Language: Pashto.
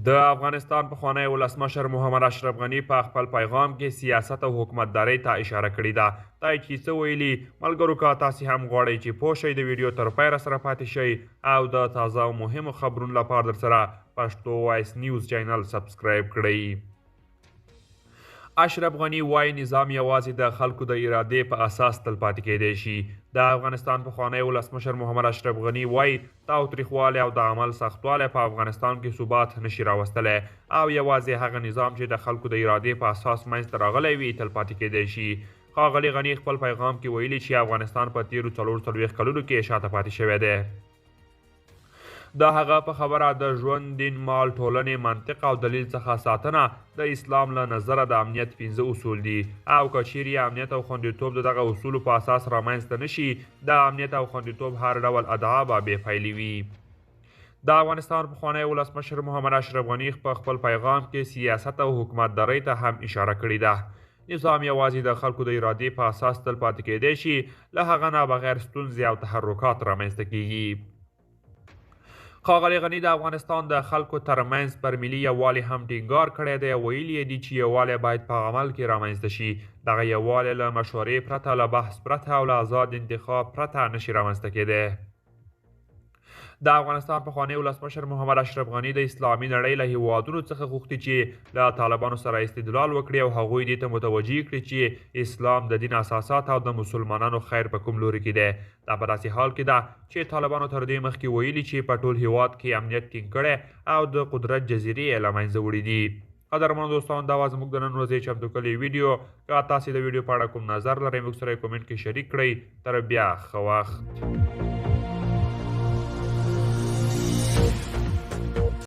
د افغانستان پخوانی ولسمشر محمد اشرف غني په خپل پیغام کې سیاست او حکومتدارۍ ته اشاره کړې ده. دا یې چې څه ویلي، ملګرو که تاسې هم غواړئ چې پوه شئ، د ویډیو تر پیره سره پاتې شئ او د تازه او مهمو خبرونو لپاره درسره پښتو وایس نیوز چینل سبسکرایب کړئ. اشرف غني وايي، نظام یوازې د خلکو د ارادې په اساس تلپاتې کېدای شي. د افغانستان پخوانی ولسمشر محمد اشرف غني وايي، تاوتریخوالی او د عمل سختوالی په افغانستان کې ثبات نشي راوستلی او یوازې هغه نظام چې د خلکو د ارادې په اساس منځته راغلی وي، تلپاتې کېدای شي. ښاغلي غني خپل پیغام کې ویلي چې افغانستان په تېرو 44 کلونو کې شاته پاتې شوی دی. د هغه په خبره، د ژوند، دین، مال، ټولنې، منطق او دلیل څخه ساتنه د اسلام له نظره د امنیت 5 اصول دي او که چیرې امنیت او خوندیتوب د دغه اصولو په اساس رامنځته نشي، د امنیت او خوندیتوب هر ډول ادعا به بې پایلې وي. د افغانستان پخوانی ولسمشر محمد اشرف غني په خپل پیغام کې سیاست او حکومتدارۍ ته هم اشاره کړې ده. نظام یوازې د خلکو د ارادې په اساس تل پاتې کېدای شي، له هغه نه بغیر ستونزې او تحرکات رامنځته کیږي. ښاغلي غني د افغانستان د خلکو ترمنځ پر ملي یووالي هم ټینګار کړی دی او ویلي یې دي چې یووالی باید په عمل کې رامنځته شي. دغه یووالی له مشورې پرته، له بحث پرته او له ازاد انتخاب پرته نشي رامنځته کېدی. د افغانستان پخوانی ولسمشر محمد اشرف غني د اسلامي نړۍ له هیوادونو څخه غوښتي چې له طالبانو سره استدلال وکړي او هغوی دې ته متوجه کړي چې اسلام د دین اساسات او د مسلمانانو خیر په کوم لوري کې دی. دا په داسې حال کې ده چې طالبانو تر دې مخکې ویلي چې په ټول هیواد کې امنیت ټینګ کړی او د قدرت جزیرې یې له منځه وړي دي. قدرمنو دوستان، دا وه زموږ د نن ورځې چمتو کړې ویډیو. که تاسې د ویډیو په اړه کوم نظر لرئ، موږ سره یې کومنټ کې شریک کړئ. تر بیا، ښه وخت.